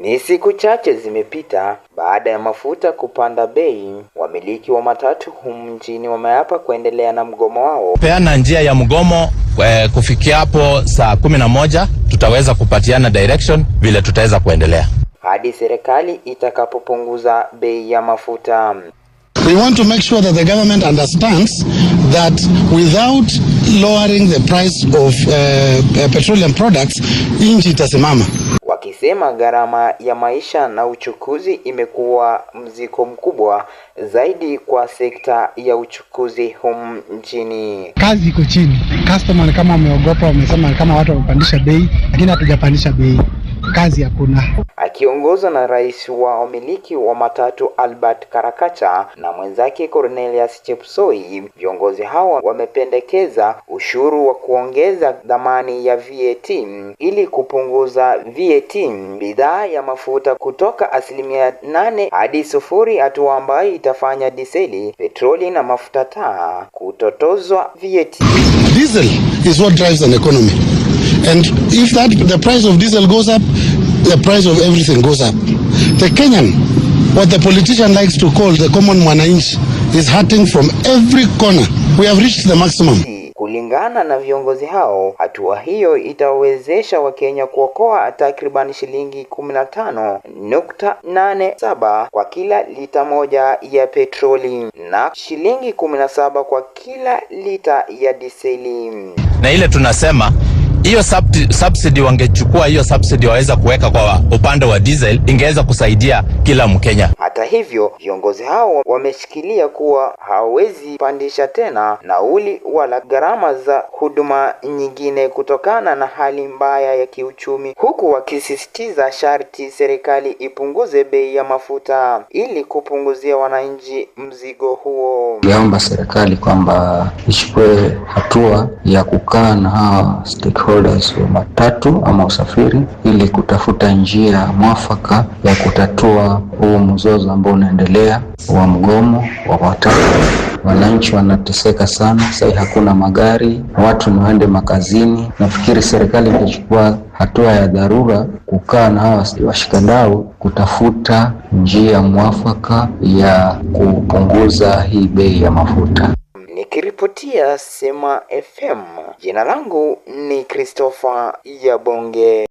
Ni siku chache zimepita baada ya mafuta kupanda bei. Wamiliki wa matatu humu nchini wameapa kuendelea na mgomo wao. Peana njia ya mgomo kufikia hapo saa 11 tutaweza kupatiana direction vile tutaweza kuendelea hadi serikali itakapopunguza bei ya mafuta. We want to make sure that the government understands that without lowering the price of petroleum products, nchi itasimama. Wakisema gharama ya maisha na uchukuzi imekuwa mzigo mkubwa zaidi kwa sekta ya uchukuzi humu nchini. Kazi iko chini, customer ni kama wameogopa, wamesema kama watu wamepandisha bei, lakini hatujapandisha bei, kazi hakuna. Akiongozwa na rais wa wamiliki wa matatu Albert Karakacha na mwenzake Cornelius Chepsoi, viongozi hao wamependekeza ushuru wa kuongeza dhamani ya VAT ili kupunguza VAT bidhaa ya mafuta kutoka 8% hadi 0, hatua ambayo itafanya diseli, petroli na mafuta taa kutotozwa VAT. Diesel is what drives an economy. And if that the price of diesel goes up, the price of everything goes up. The Kenyan, what the politician likes to call the common mwananchi, is hurting from every corner. We have reached the maximum. Kulingana na viongozi hao, hatua hiyo itawezesha Wakenya kuokoa takriban shilingi 15.87 kwa kila lita moja ya petroli na shilingi 17 kwa kila lita ya diseli. Na ile tunasema hiyo subsidy wangechukua hiyo subsidy waweza kuweka kwa upande wa diesel, ingeweza kusaidia kila Mkenya. Hata hivyo, viongozi hao wameshikilia kuwa hawawezi pandisha tena nauli wala gharama za huduma nyingine kutokana na hali mbaya ya kiuchumi, huku wakisisitiza sharti serikali ipunguze bei ya mafuta ili kupunguzia wananchi mzigo huo. Yaomba serikali kwamba ichukue hatua ya kukaa na hawa stakeholders wa matatu ama usafiri ili kutafuta njia mwafaka ya kutatua huu mzozo ambao unaendelea wa mgomo wa matatu. Wananchi wanateseka sana sasa, hakuna magari, watu ni waende makazini. Nafikiri serikali ingechukua hatua ya dharura kukaa na hawa washikadau kutafuta njia mwafaka ya kupunguza hii bei ya mafuta. Nikiripotia Sema FM, jina langu ni Christopher Yabonge.